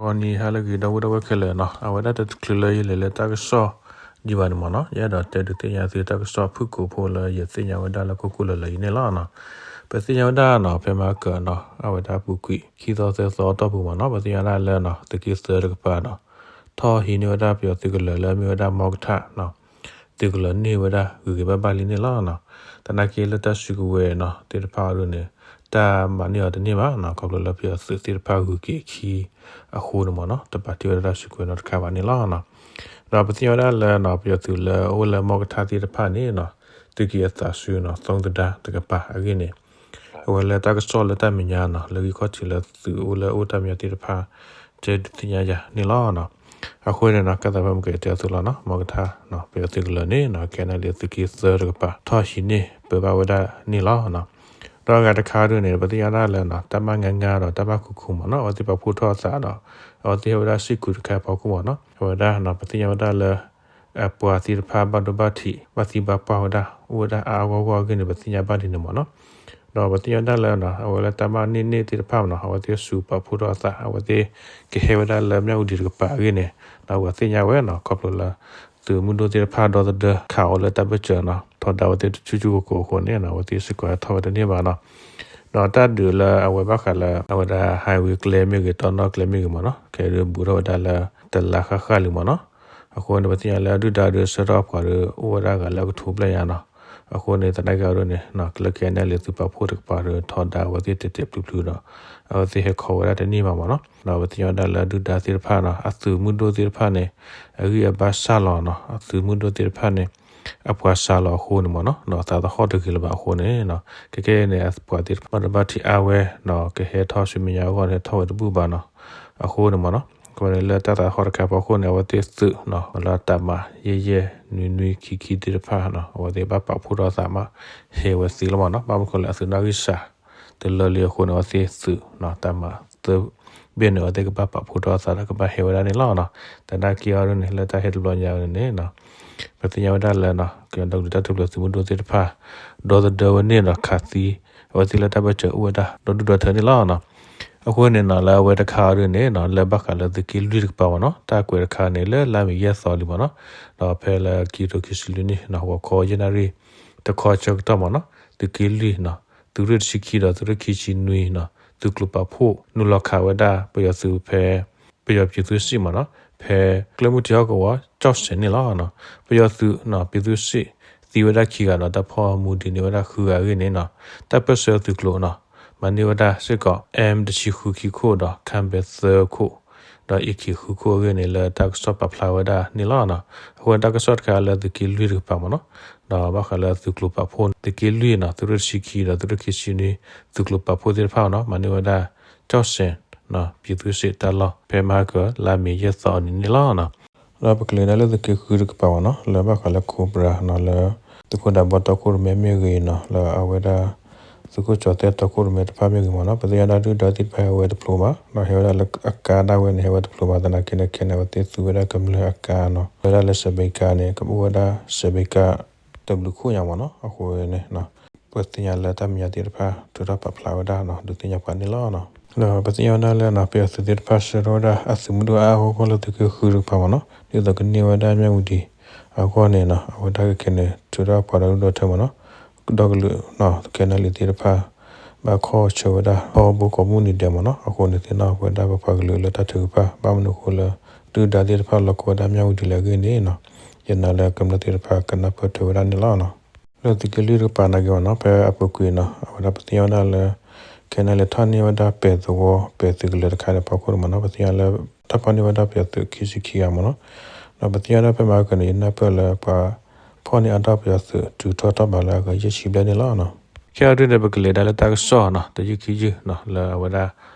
ဂီၤနံၤဟါလၢအဂ့ၤ ဒီပုၢ်ဝဲၢ်ခဲလၢာ်နီၤ, အဝဲဒၣ်တချုးလၢယလဲၤလၢတၢ်ကစီၣ်ဒံးဘၣ်န့ၣ်မ့ၢ်နီၤ, ယအဲၣ်ဒိးတဲဒုးသ့ၣ်ညါသုတၢ်ကစီၣ်ဖုၣ်ကိာ်ဖိလၢယသ့ၣ်ညါဝဲဒၣ်လၢခိၣ်ကိၣ်လၢာ်လၢာ်အံၤန့ၣ်လီၤ. ပသ့ၣ်ညါဝဲဒၣ်နီၤ ဖဲမဟါကၢၤနီၤ အဝဲဒၣ်အပူၤကွံာ် ခံသီသၢသီအတီၢ်ပူၤမ့ၢ်နီၤ, ပသ့ၣ်ညါဒၣ်လၢနီၤ သုးက့သၢတကပၤနီၤ ထီၣ်ဟံးန့ၢ်ဝဲဒၣ်ပယီၤသုးကလၢၤလၢအမ့ၢ်ဝဲဒၣ် မီကထၣ်နီၤ သုးကလၢၤန့ၢ်ဝဲဒၣ်ဂုၤက့ၤဘၣ်ဘၣ်လံန့ၣ်လီၤ. သနာ်က့လၢတၢ်စုကဝဲၤနီၤ သ့ၣ်တဖၣ်အံၤဒ်န့ၣ် တၢ်မၤန့ၢ်အီၤတန့ၢ်ဘၣ်နီၤ, ခီဖျိလၢပယီၤသုးသ့ၣ်တဖၣ်ဂုၤက့ၤအခံအဃိန့ၣ်မ့ၢ်နီၤ, တပာ်တ့ၢ်ဝဲဒၣ်တၢ်စုကဝဲၤနီတခါဘၣ်န့ၣ်လီၤ. ဒီးပသ့ၣ်ညါဝဲဒၣ်လၢနီၤ ပယီၤသုးလၢအအိၣ်လၢမီကထၣ်သ့ၣ်တဖၣ်န့ၣ်နီၤ သုးက့အသးစူၤနီၤ သုတဒါတကပၤအဂ့ၢ်န့ၣ် အဝဲလၢတၢ်ကစီၣ်လၢတၢ်မဲာ်ညါနီၤ လၢဂံၢ်ခီၣ်ထံးလၢသုးအိၣ်လၢအအိၣ်တၢ်မဲာ်ညါသ့ၣ်တဖၣ် တဲဒုးသ့ၣ်ညါယၤန့ၣ်လီၤ. အဃိန့ၣ်နီၤ ကဲသးပမ့ၢ်ကတဲအီၤသုလီၤနီၤ မီကထၣ်နီၤ ပယီၤသုးကလၢၤန့ၣ်နီၤ ခဲန့ၣ်လၢသုးက့သၢတကပၤ ထီၣ်ဟံးန့ၢ်ပၢဘၣ်ဝဲဒၣ်န့ၣ်လီၤ. ဒီးအဂၤတခါဒ်န့ၣ် ပသ့ၣ်ညါဒၣ်လၢနီၤ တၢ်မၤငါငါဒီးတၢ်မၤခူခူမ့ၢ်နီၤ အဝဲသ့ၣ်ပာ်ဖှိၣ်ထီၣ်အသးဒီး အဝဲသ့ၣ်ဟဲဝဲဒၣ်စ့ၢ်ကီးတခါအဖီခိၣ်မ့ၢ်နီၤ အဝဲဒၣ်နီၤ ပသ့ၣ်ညါဝဲဒၣ်လၢ အပှၤသ့ၣ်တဖၣ်ဘၣ်ဒိဘၣ်ထံး ဘၣ်သံဘၣ်ပှၢ်ဝဲဒၣ် အိၣ်ဝဲဒၣ်အါအါဂီၢ်ဂီၢ်အဂ့ၢ်န့ၣ် ပသ့ၣ်ညါဘၣ်ဒ်န့ၣ်မ့ၢ်နီၤ. ဒီးပသ့ၣ်ညါဝဲဒၣ်လၢနီၤ အဝဲလၢတၢ်မၤန့ၢ်န့ၢ်သ့ၣ်တဖၣ်မ့ၢ်နီၤ အဝဲသ့ၣ်စူးပာ်ဖှိၣ်ထီၣ်အသး အဝဲသ့ၣ်ကဟဲဝဲဒၣ်လၢမၠၣ်ဝတံၤတကပၤအဂ့ၢ်န့ၣ် ဒီးပှၤသ့ၣ်ညါဝဲနီၤ ခီဖျိလၢ သုးမုၢ်ဒိၣ်သ့ၣ်တဖၣ်ဒီသဒၢခးအီၤလၢတၢ်ဘၢၣ်စၢၤနီၤ ထီဒါဝဲသ့ၣ်တဆူၣ်ဆူၣ်ကိၢ်ကိၢ်အဃိန့ၣ် အဝဲသ့ၣ်စ့ၢ်ကီးဟဲထီၣ်ဝဲတန့ၢ်ဘၣ်နီၤ. ဒီးတၢ်ဒုးလၢအဝဲဘၣ်ဃးလၢ အဝဲဒၣ် highway ကျဲမ့ၢ်ဂ့ၤ တီနီၣ်ကျဲမ့ၢ်ဂ့ၤမ့ၢ်နီၤ ခဲအံၤဒုးဘူးထီၣ်ဝဲဒၣ်လၢ တလါဃၣ်ဃၣ်လံမ့ၢ်နီၤ. အဃိန့ၣ် ပသ့ၣ်ညါလၢအဒုၣ်ဒါဒုးဆှၢထီၣ်အပှၤဒီး အိၣ်ဝဲဒၣ်ဂၤလၢအကထိဘျဲၣ်ညါနီၤ. အဃိန့ၣ် သနာ်က့အီၤဒ်န့ၣ် လၢ KNLA သုးပာ်ဖှိၣ်တကပၤဒီး ထီဒါအဝဲသ့ၣ်တဲာ်တဲာ်ဖျုးဖျုးဒီး အဝဲသ့ၣ်ဟဲခီဝဲဒၣ်တန့ၢ်ဘၣ်မ့ၢ်နီၤ. ဒီးပသ့ၣ်ညါဝဲဒၣ်လၢအဒုၣ်ဒါသ့ၣ်တဖၣ်နီၤ အသုးမုၢ်ဒိၣ်သ့ၣ်တဖၣ်န့ၣ် အဂံၢ်အဘါစှၤလီၤနီၤ. အသုးမုၢ်ဒိၣ်သ့ၣ်တဖၣ်န့ၣ် အပှၤစှၤလီၤအဃိန့ၣ်မ့ၢ်နီၤ ဒီးသးသဟီၣ်တဂ့ၤလၢၤဘၣ်အဃိန့ၣ် ခဲကနံၣ်အံၤန့ၣ် အပှၤသ့ၣ်တဖၣ်ဘၣ်ဒိဘၣ်ထံးအါဝဲ ဒီးကဟဲထီၣ်ဆူမဲာ်ညါအဂီၢ်န့ၣ် ထီၣ်ဝဲတဘူၣ်ဘၣ်နီၤ. အဃိန့ၣ်မ့ၢ်နီၤ အဃိန့ၣ်လၢတၢ်သးသဟီၣ်တခါအဖီခိၣ်န့ၣ် အဝဲသ့ၣ်သုးနီၤ လၢတၢ်မၤယဲၢ်ယဲၢ်နွံနွံခံခံသ့ၣ်တဖၣ်နီၤ အဝဲသ့ၣ်ဘၣ်ပာ်ဖှိၣ်ထီၣ်အသးမး ဟဲဝဲသ့လီၤမ့ၢ်နီၤ. ဘၣ်မနုၤဃိလၢအသုးနီၣ်ဂံၢ်စှၤ တလၢလံအဃိန့ၣ် အဝဲသ့ၣ်သုးနီၤ တၢ်မၤသၢဘ့ၣ်န့ၣ် အဝဲသ့ၣ်ကဘၣ်ပာ်ဖှိၣ်ထီၣ်အသးဒီးကဘၣ်ဟဲဝဲဒၣ်န့ၣ်လီၤနီၤ. သနာ်က့အီၤဒ်န့ၣ် လၢတၢ်ဟဲတဘျီညါန့ၣ် ပသ့ၣ်ညါဝဲဒၣ်လၢနီၤ ကညီဒီကလုာ်တၢ်ထူၣ်ဖျဲးသုးမုၢ်ဒိၣ်သ့ၣ်တဖၣ် ဒီသဒၢဝဲန့ၣ်ဒီးခးသံ အဝဲသ့ၣ်လၢတၢ်ဘၢၣ်စၢၤအိၣ်ဝဲဒၣ်ဒီဒူၣ်ဒီထၢန့ၣ်လီၤနီၤ. အဃိန့ၣ်နီၤ လၢအဝဲတခါအီၤဒ်န့ၣ်နီၤ လၢဘၣ်ဃးလၢသုးက့လွံၢ်တကပၤမ့ၢ်နီၤ တၢ်ကွဲးတခါန့ၣ် လၢလါမ့ၤယဲၢ်သီလံမ့ၢ်နီၤ ဒီးဖဲလၢခံကထိခံဆံလွံၢ်နံၣ်နီၤ ဂီၤခီယဲၢ်နၣ်ရံၣ် တခီဆၢကတီၢ်မ့ၢ်နီၤ သုးက့လွံၢ်နီၤ သုးရ့ၣ်တဆံခံဒီးသုးရ့ၣ်ခံဆံနွံနီၤ သုးကျိၤပာ်ဖှိၣ်နုာ်လီၤခးဝဲဒၣ် ပယီၤသုးဖဲ ပယီၤပြည်သူ့စစ်မ့ၢ်နီၤ ဖဲကျဲမုၢ်ထံဟီၣ်ကဝီၤ ကၠီၣ်စဲၣ်န့ၣ်လီၤ. ပယီၤသုးနီၤ ပြည်သူ့စစ် သံဝဲဒၣ်ခံဂၤဒီး တၢ်ဖီၣ်မူဒံးန့ၢ်ဝဲဒၣ်ဃုဂၤအဂ့ၢ်န့ၣ်နီၤ တၢ်ပၢၢ်ဆၢသုးကျိၤနီၤ မၤန့ၢ်ဝဲဒၣ်စ့ၢ်ကီး M တဆံဃုခံခိၣ်ဒီး Camper သၢခိၣ် ဒီး AK ဃုခိၣ်အဂ့ၢ်န့ၣ် လၢတၢ်ကစီၣ်ပာ်ဖျါဝဲဒၣ်န့ၣ်လီၤ. အဃိန့ၣ်တၢ်ကစီၣ်တခါလၢသုးက့လွံၢ်တကပၤမ့ၢ်နီၤ ဒီးဘၣ်ဃးလၢသုးကျိၤပာ်ဖှိၣ် သုးက့လွံၢ်နီၤ သုးရ့ၣ်တဆံခံဒီးသုးရ့ၣ်ခံဆံနွံ သုးကျိၤပာ်ဖှိၣ်သ့ၣ်တဖၣ်နီၤ မၤန့ၢ်ဝဲဒၣ် ကၠီၣ်စဲၣ်နီၤ ပြည်သူ့စစ် တၢ်လီၢ် ဖဲမဟါကၢၤ လါမ့ၤယဲၢ်သီအနံၤန့ၣ်လီၤ. ဒီးပကလဲၤဒၣ်လၢသုးက့ဃုတကပၤမ့ၢ်နီၤ လၢဘၣ်ဃးလၢ Cobra နီၤ လၢ သုးခိၣ်ဒးဘီတီခိၣ်ရိၣ်မဲမ့ၢ်ဂ့ၤနီၤ လၢအဝဲဒၣ် သုးခိၣ်ကၠီၤသဲၣ်တီခိၣ်ရိၣ်မဲတဖၣ်မ့ၢ်ဂ့ၤမ့ၢ်နီၤ ပသ့ၣ်ညါဒၣ်ဒုၣ်ဒါသ့ၣ်တဖၣ်ဟဲဝဲတဖျိဘၣ် ဒီးဟဲဝဲဒၣ်လၢအကါဒၣ်ဝဲန့ၣ် ဟဲဝဲတဖျိဘၣ် သနာ်က့န့ၣ် ခဲန့ၣ် အဝဲသ့ၣ်သူဝဲဒၣ်ကမျၢၢ်အကါနီၤ ဝဲဒၣ်လၢစဲးဘ့ကါန့ၣ် ကအိၣ်ဝဲဒၣ်စဲးဘ့ကါ တဘျုးခိၣ်ညါမ့ၢ်နီၤ အဃိန့ၣ် ပသ့ၣ်ညါလၢတၢ်မဲာ်ညါသ့ၣ်တဖၣ် ထုးထီၣ်ပာ်ဖျါဝဲဒၣ်နီၤ ဒုးသ့ၣ်ညါပှၤန့ၣ်လီၤ. ဒီးပသ့ၣ်ညါဝဲဒၣ်လၢနီၤ ပယီၤသုးသ့ၣ်တဖၣ်ဆှၢထီၣ်ဝဲဒၣ်အသုးမုၢ်ဒိၣ်အါအါဂီၢ်ဂီၢ်လၢသုးက့ဃုတကပၤမ့ၢ်နီၤ ဒ်သိးကန့ၢ်ဝဲဒၣ်မၠၣ်ဝတံၤအဂီၢ်န့ၣ်နီၤ အဝဲဒၣ်ခဲခဲန့ၣ် ထုးထီၣ်ပှၤဒီဒူၣ်ဒီထၢမ့ၢ်နီၤ ဒီကလုာ်နီၤ ခဲန့ၣ်လံၤသ့ၣ်တဖၣ် ဘၣ်ခီၣ်ဆၢဝဲဒၣ် ထီဘိကိးမုၢ်နံၤဒဲးမ့ၢ်နီၤ အဃိန့ၣ်သ့ၣ်နီၣ်ဝဲဒၣ် ပပှၤကလုာ်လၢတၢ်ထုကဖၣ် ဘၣ်မနုၤအဃိလၢ ဒုၣ်ဒါသ့ၣ်တဖၣ်လီၤကီဝဲဒၣ်မၠၣ်ဝတံၤလၢအဂ့ၢ်န့ၣ်နီၤ ယနာ်လၢကမျၢၢ်သ့ၣ်တဖၣ်ကနၢ်ပၢၢ်ထွဲဝဲဒၣ်န့ၣ်လီၤ. လၢသုးက့လွံၢ်တကပၤနာ်က့မ့ၢ်နီၤ ဖဲအပူၤကွံာ်နီၤ အဝဲဒၣ်ပသ့ၣ်ညါဝဲဒၣ်လၢ ခဲန့ၣ်လံၤထီၣ်န့ၢ်ဝဲဒၣ်ပဲၤသဝီ ပဲၤသုးကလၢၤတခါန့ၣ် ဖီခိၣ်န့ၣ်မ့ၢ်နီၤ ပသ့ၣ်ညါလၢ ထီၣ်ဖီၣ်န့ၢ်ဝဲဒၣ်ပယီၤသုးခံဆံခံဂၤမ့ၢ်နီၤ ဒီးပသ့ၣ်ညါဒၣ်ဖဲမဟါကၢၤန့ၣ် ယနၢ်ပၢၢ်လၢပှၤဖီၣ်န့ၢ်အါထီၣ်ပယီၤသုးတုၤထီၣ်ထီၣ်ဘးလၢအဂၤယဲၢ်ဆံဘျဲၣ်န့ၣ်လီၤ. ခဲအံၤဒုန့ၣ် ပကလဲၤဒၣ်လၢတၢ်ကစီၣ်နီၤ တယုၢ်ခံယုၢ်နီၤ လၢအဝဲဒၣ်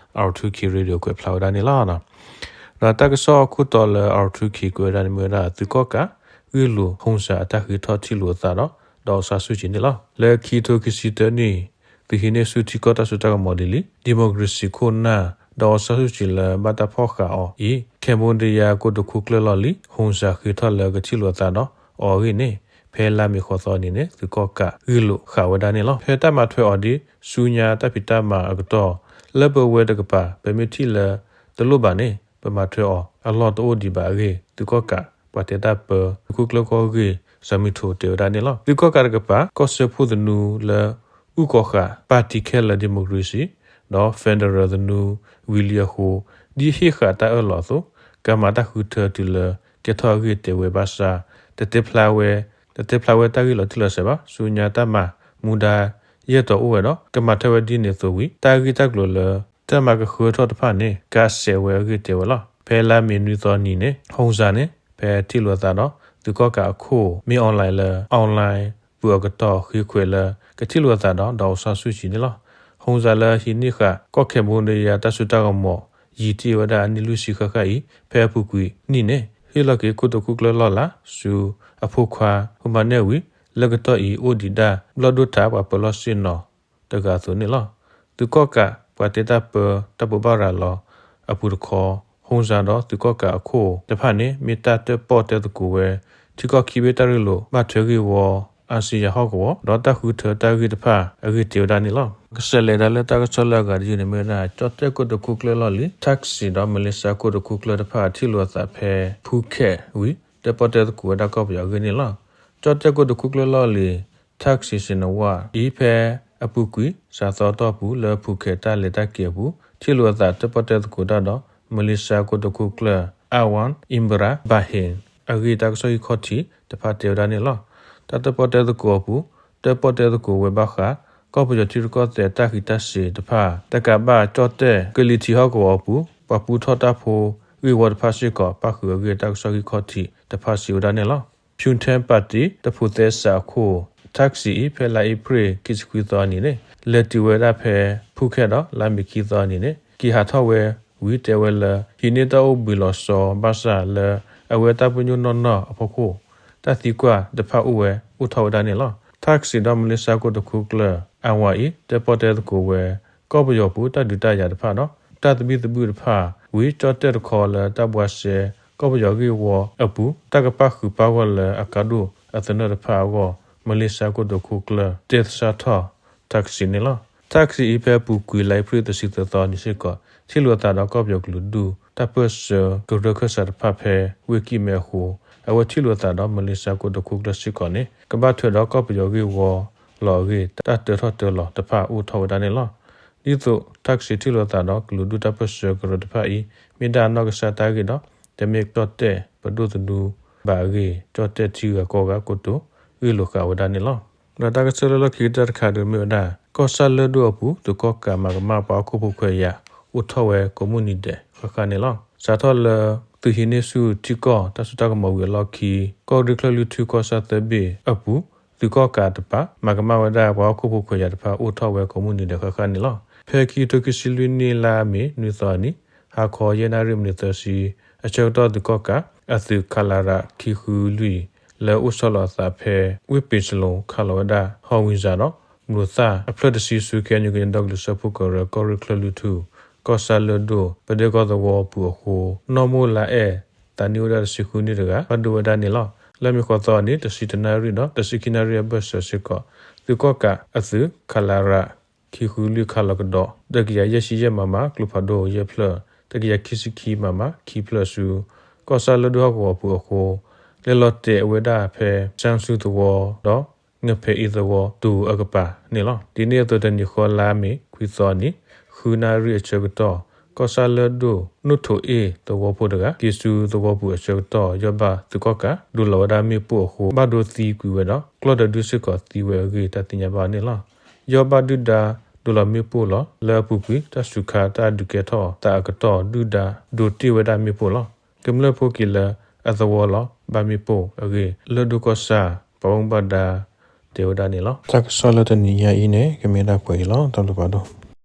R two K Radio ကွဲးဖျါဝဲဒၣ်န့ၣ်လီၤ. ဒီးတၢ်ကစီၣ်ခိၣ်တီလၢ R two K ကွဲးဝဲဒၣ်န့ၣ်မ့ၢ်ဝဲဒၣ် သုးကီၣ်ကးဂ့ၢ်လိာ် ဟုံစၢ် အတၢ်ဃ့ထီၣ်ထံၣ်လိာ်အသးဒီး ဒီးအီဆါဆူၣ်ကံန့ၣ်လီၤ. လၢခံထိခံဆံတၢနံၣ် သုးဟံးန့ၢ်ဆူၣ်ထံကီၢ်တၢ်စိတၢ်ကမီၤဒ်လံ ဒံၣ်မိၣ်ကရ့ၣ်စံၣ်ခိၣ်နၢ် ဒီးအီဆါဆူၣ်ကံလၢဘၣ်တၢ်ဖီၣ်ဃာ်အီၤအံၤ Cambodia ကိတိာ်ခိၣ်ကျၢၢ်လီၢ်လံ ဟုံစၢ် ဃ့ထီၣ်လၢကထံၣ်လိာ်အသးဒီးအီၤအဂ့ၢ်န့ၣ် ဖဲလါမ့ၤဃိးသီအနံၤန့ၣ် သုးကီၣ်ကးဂ့ၢ်လိာ်ဃာ်ဝဲဒၣ်န့ၣ်လီၤ. ဖဲတၢ်မၤထွဲအီၤဒ်ဆူညါတၢ်ဖံးတၢ်မၤအကတီၢ် လၢပဝဲတကပၤ ပမ့ၢ်ထံၣ်လၢတလိၣ်ဘၣ်န့ၣ် ပမၤထွဲအီၤအလီၢ်တအိၣ်ဒံးဘၣ်အဂ့ၢ် သုးကီၣ်ကးပှၤတဲတၢ်ပၢ သုးခိၣ်ကျၢၢ်ကီၢ်ဂ့ၢ် စီၤမံထိး တဲဝဲဒၣ်န့ၣ်လီၤ. သုးကီၣ်ကးတကပၤ ကီၢ်စၢဖှိၣ်သနူလၢ အူၣ်ကီၤဃာ် ပၣ်တံၣ်ခဲလၢာ် democracy ဒီး federal သနူဝံၤလံအဃိ ဒ်ဟ့ၣ်ဃာ်တၢ်အၢၣ်လီၤအသိး ကမၤတၢ်ဃုထၢတုၤလၢကဲထီၣ်အဂ့ၢ် တဲဝဲဘၣ်ဆၣ် တတဲဖျါဝဲ တတဲဖျါဝဲတၢ်ဂ့ၢ်လီၤတံၢ်လီၤဆဲးဘၣ်. ဆူညါတၢ်မၤမူဒါ ယဲၢ်တီၤအိၣ်ဝဲဒီး ကမၤထွဲဝဲဒ်န့ၣ်အသိးဝံၤ တၢ်ဂ့ၢ်တၢ်ကျိၤလၢ တၢ်မၤကဃၢထီၣ်တဖၣ်န့ၣ် ကးစဲးဝဲအဂ့ၢ်တဲဝဲလီၤ. ဖဲလါမ့ၤနွံသီနံၤန့ၣ် ဟုံစၣ်န့ၣ် ဖဲထံၣ်လိာ်သးဒီး သုးကီၣ်ကးအခိၣ် မ့ၢ်အီလဲလၢ online ပူၤအကတီၢ် ဃ့ခွဲးလၢ ကထံၣ်လိာ်သးဒီး ဒီးအီဆန်းစုကြည် န့ၣ်လီၤ. ဟုံစၣ်လၢဟံးန့ၢ်ဃာ် ကီၢ် Cambodia တၢ်စိတၢ်ကမီၤ ယံာ်တ့ၢ်ဝဲဒၣ်အနံၣ်လွံၢ်ဆံဃၣ်ဃၣ်အံၤ ဖဲအပူၤကွံာ်နံၣ်န့ၣ် ဟ့ၣ်လီၤက့ၤခိၣ်တခိၣ်ကျၢၢ်လီၢ်လၤ ဆူအဖိခွါ ဖုမၤနဲၣ်ဝံၤ လၢကတီၢ်အံၤအိၣ်ဒံးဒၣ် ဘျီၣ်ဒိၣ်ထးပှၤပၢၤလီၢ်ဆ့ၣ်နီၤ တဂၤအသိးန့ၣ်လီၤ. သုးကီၣ်ကး ပှၤတဲတၢ်ပၢ တၢ်ဘိးဘၣ်ရၤလီၤအပူၤတခီ ဟုံစၣ်ဒီးသုးကီၣ်ကးအခိၣ်တဖၣ်န့ၣ် မ့ၢ်တၢ်တၢၣ်ပီၣ်တဲသကိးဝဲ ထံကီၢ်ခံဘ့ၣ်တၢ်ရ့လိာ်ဘၣ်ထွဲဂ့ၢ်ဝီ အါစံယၤဟီၣ်ကဝီၤ ဒီးတၢ်ဃုထၢတၢ်ဂ့ၢ်တဖၣ်အဂ့ၢ်တဲဝဲဒၣ်န့ၣ်လီၤ. ကစးလဲၤဒၣ်လၢတၢ်ကစီၣ်လၢအဂၤတယုၢ်န့ၣ်မ့ၢ်ဝဲဒၣ် ကၠီၣ်တဲၣ်ကိတိာ်ခိၣ်ကျၢၢ်လီၢ်လံၤ Thaksing ဒီး Malaysia ကိတိာ်ခိၣ်ကျၢၢ်တဖၣ်ထံၣ်လိာ်အသးဖဲ Phuket ဝံၤ တၢၣ်ပီၣ်တဲသကိးဝဲဒၣ်ကီၢ်ပယီၤအဂ့ၢ်န့ၣ်လီၤ. ကၠီၣ်တဲၣ်ကိတိာ်ခိၣ်ကျၢၢ်လီၢ်လံၤ Thaksin Shinawatra အံၤ ဖဲအပူၤကွံာ် စှၤသီအတီၢ်ပူၤ လၢ Phuket တၢ်လဲၤတၢ်က့ၤအပူၤ ထံၣ်လိာ်အသးတၢၣ်ပီၣ်တဲသကိးတၢ်ဒီး Malaysia ကိတိာ်ခိၣ်ကျၢၢ် Anwar Ibrahim အဂ့ၢ် တၢ်ကစီၣ်ဟံၣ်ခီၣ်ထံးတဖၣ်တဲဝဲဒၣ်န့ၣ်လီၤ. တၢ်တၢၣ်ပီၣ်တဲသကိးအပူၤ တၢၣ်ပီၣ်တဲသကိးဝဲဘၣ်ဃး ကီၢ်ပယီၤထံရူၢ်ကီၢ်သဲးတၢ်ဃံးတၢ်စ့ၤတဖၣ် တကးဘၣ်ကၠီၣ်တဲၣ်ကလံၤထံးဟီၣ်ကဝီၤအပူၤ ပှၤပူထီၣ်တၢ်ဖိဂ့ၢ်ဝီတဖၣ်စ့ၢ်ကီး ပၣ်ဃုာ်အဂ့ၢ် တၢ်ကစီၣ်ဟံၣ်ခီၣ်ထံးတဖၣ်စံးဝဲဒၣ်န့ၣ်လီၤ. Phuntham Party တဖိးသဲစးအခိၣ် Thaksin အံၤ ဖဲလါအ့ဖြ့ၣ်ခံဆံခွံသီအနံၤန့ၣ် လဲၤတုၤဝဲဒၣ်ဖဲ Phuket ဒီး လါမ့ၤခံသီအနံၤန့ၣ် က့ၤဟးထီၣ်ဝဲဝံၤတဲဝဲလၢ ဟံးန့ၢ်တၢ်အိၣ်ဘှံးလီၤဆီ ဘၣ်ဆၣ်လၢအဝဲတၢ်ပညိၣ်နီၢ်နီၢ်အဖီခိၣ် တၢ်သံကွၢ်တဖၣ်အိၣ်ဝဲ အိၣ်ထီၣ်ဝဲဒၣ်န့ၣ်လီၤ. Thaksin ဒီး Malaysia ကိတိာ်ခိၣ်ကျၢၢ် Anwar အံၤ တၢၣ်ပီၣ်တဲသကိးဝဲ ကီၢ်ပယီၤပူၤ တၢ်ဒုးတၢ်ယၤတဖၣ်ဒီး တၢ်သဘံၣ်သဘုၣ်တဖၣ် ဝံၤကၠီၣ်တဲၣ်တခီလၢတၢ်ဘှါစဲ ကီၢ်ပယီၤဂ့ၢ်ဝီအပူၤ တၢ်ကပၣ်ဃုာ်ပၣ်ဂီၢ်လၢအကါဒိၣ်အသနၢၣ်တဖၣ်အဂီၢ် Malaysia ကိတိာ်ခိၣ်ကျၢၢ် တဲသဆၣ်ထီၣ် Thaksin န့ၣ်လီၤ. Thaksin အံၤ ဖဲအပူၤကွံာ်လါအ့ဖြ့ၣ်သၢဆံသၢသီအနံၤစ့ၢ်ကီး ထံၣ်လိာ်သးဒီးကီၢ်ပယီၤကလုာ်ဒူၣ် တၢ်ပၢၢ်ဆၢကရၢခၢၣ်စးတဖၣ်ဖဲဝ့ၢ်ကံၣ်မဲအဃိ အဝဲထံၣ်လိာ်သးဒီး Malaysia ကိတိာ်ခိၣ်ကျၢၢ်စ့ၢ်ကီးန့ၣ် ကဘၣ်ထွဲဒီးကီၢ်ပယီၤဂ့ၢ်ဝီလီၤအဂ့ၢ် တၢ်တၢထီၣ်တၢလီၤတဖၣ်အိၣ်ထီၣ်ဝဲဒၣ်န့ၣ်လီၤ. ဒ်သိး Thaksin ထံၣ်လိာ်သးဒီးကလုာ်ဒူၣ်တၢ်ပၢၢ်ဆၢကရၢတဖၣ်အံၤ မ့ၢ်ဒၣ်အနီၢ်ကစၢ်တၢ်ဂ့ၢ်ဒီး တမ့ၢ်ကၠီၣ်တဲၣ်ပဒိၣ်သနူဘၣ်အဂ့ၢ် ကၠီၣ်တဲၣ်ထံဂၤကီၢ်ဂၤကိတိာ် ဂ့ၢ်လိာ်ဃာ်ဝဲဒၣ်န့ၣ်လီၤ. ဒီးတၢ်ကစီၣ်လၢလီၢ်ခံကတၢၢ်တခါဒုးမ့ၢ်ဝဲဒၣ် ကီၢ်ဆၣ်လၢၢ်ဒိၣ်အပူၤ သုးကီၣ်ကးမၤကမၣ်ပှၤဟီၣ်ခိၣ်ဖိခွဲးယာ် အိၣ်ထီၣ်ဝဲကိးမုၢ်နံၤဒဲးဃၣ်ဃၣ်န့ၣ်လီၤ. စးထီၣ်လၢ သုးဟံးန့ၢ်ဆူၣ်ထံကီၢ်တၢ်စိတၢ်ကမီၤဝံၤအလီၢ်ခံ ကီၢ်ရ့ၣ်ချၢၣ်လွံၢ်ထူၣ်ကီၢ်ဆၣ်သၢဘ့ၣ်အပူၤ သုးကီၣ်ကးတပၤ မၤကမၣ်ဝဲဒၣ်ပှၤဟီၣ်ခိၣ်ဖိခွဲးယာ်တဖၣ် အိၣ်ထီၣ်ဝဲကိးမုၢ်နံၤဒဲးဃၣ်ဃၣ်န့ၣ်လီၤ. ဖဲခံကထိခံဆံလွံၢ်နံၣ်လါမ့ၤနွံသီအနံၤ ဟါခီယဲၢ်နၣ်ရံၣ်မံးနံးသၢဆံ အဆၢကတီၢ်သုးကီၣ်ကး အသုး ခလရ ခံဃုလွံၢ် လၢအိၣ်ဆီလီၤအသးဖဲ ဝ့ၢ်ပ့ၤစလူ ခးလီၤဝဲဒၣ် ဟီၣ်ဝံစၣ်ဒီး မုၢ်သၣ်အဖျၢၣ်တဆံဆူ KNU ကညီဒီကလုာ်စၢဖှိၣ်ကရၢ ကီၢ်ရ့ၣ်ချၢၣ်လွံၢ်ထူၣ် ကီၢ်ဆၣ်လၢၢ်ဒိၣ်ပဒဲကီၢ်သဝီအပူၤအဃိ နီၢ်မိၢ်လါအဲၣ် သးနံၣ်အိၣ်ဒၣ်တဆံဃုနံၣ်တဂၤ ဘၣ်ဒိဝဲဒၣ်န့ၣ်လီၤ. လၢမုၢ်ဃီသီအနံၤ တဆံတနၣ်ရံၣ်ဒီး တဆံခံနၣ်ရံၣ်အဘၢၣ်စၢၤစ့ၢ်ကီး သုးကီၣ်ကးအသုး ခလရ ခံဃုလွံၢ် ခးလီၤကဒီး တကယၤယဲၢ်ဆံယဲၢ် မမ ကျိဖးဒိၣ်ယဲၢ်ဖျၢၣ် တကယၤခံဆံခံ မမ ခံဖျၢၣ်ဆူ ကီၢ်ဆၣ်လၢၢ်ဒိၣ်ဟီၣ်ကဝီၤပူၤအဃိ လဲၤလီၤတဲာ်အဝဲဒၣ်ဖဲ စၣ်စူသဝီဒီး ငဖဲအ့သဝီတိၤအကပၤန့ၣ်လီၤ. ဒ်န့ၣ်အသိး တနံၤဃီလါမ့ၤခွံသီနံၤ ဃုနၣ်ရံၣ်အဆၢကတီၢ် ကီၢ်ဆၣ်လၢၢ်ဒိၣ်နိၣ်ထိးအ့ၣ်သဝီဖိတဂၤ က့ၤဆူသဝီပူၤအဆၢကတီၢ် ယီၢ်ဘၣ်သုးကီၣ်ကး ဒိးလီၤဝဲဒၣ်မ့ၣ်ပိၢ်အဃိ ဘၣ်ဒိသံကွံာ်ဝဲဒီး ကျီၢ်ဒၢဒုၣ်စ့ၢ်ကီးသံဝဲအဂ့ၢ် တၢ်သ့ၣ်ညါဘၣ်န့ၣ်လီၤ. ယီၢ်ဘၣ်ဒုၣ်ဒါဒိးလီၤမ့ၣ်ပိၢ်လီၤ. လၢအပူၤကွံာ် တၢ်စူၤခါတၢ်ဒုးကဲထီၣ်သးအကတီၢ် ဒုၣ်ဒါဒိးတ့ၢ်ဝဲဒၣ်မ့ၣ်ပိၢ်လီၤ. ကမျၢၢ်ဖိက့ၤလၢအသဝီလီၤဘၣ်မ့ၣ်ပိၢ်အဂ့ၢ် လၢၢ်ဒိၣ်ကီၢ်ဆၣ် ပှၤဘၣ်မူဘၣ်ဒါတဲဝဲဒၣ်န့ၣ်လီၤ. တၢ်ကစီၣ်လၢတနံၤညါအံၤန့ၣ် ကမ့ၢ်ဒၣ်ပှဲၤအံၤလီၤ. တၢ်ဘျုးဖးဒိၣ်.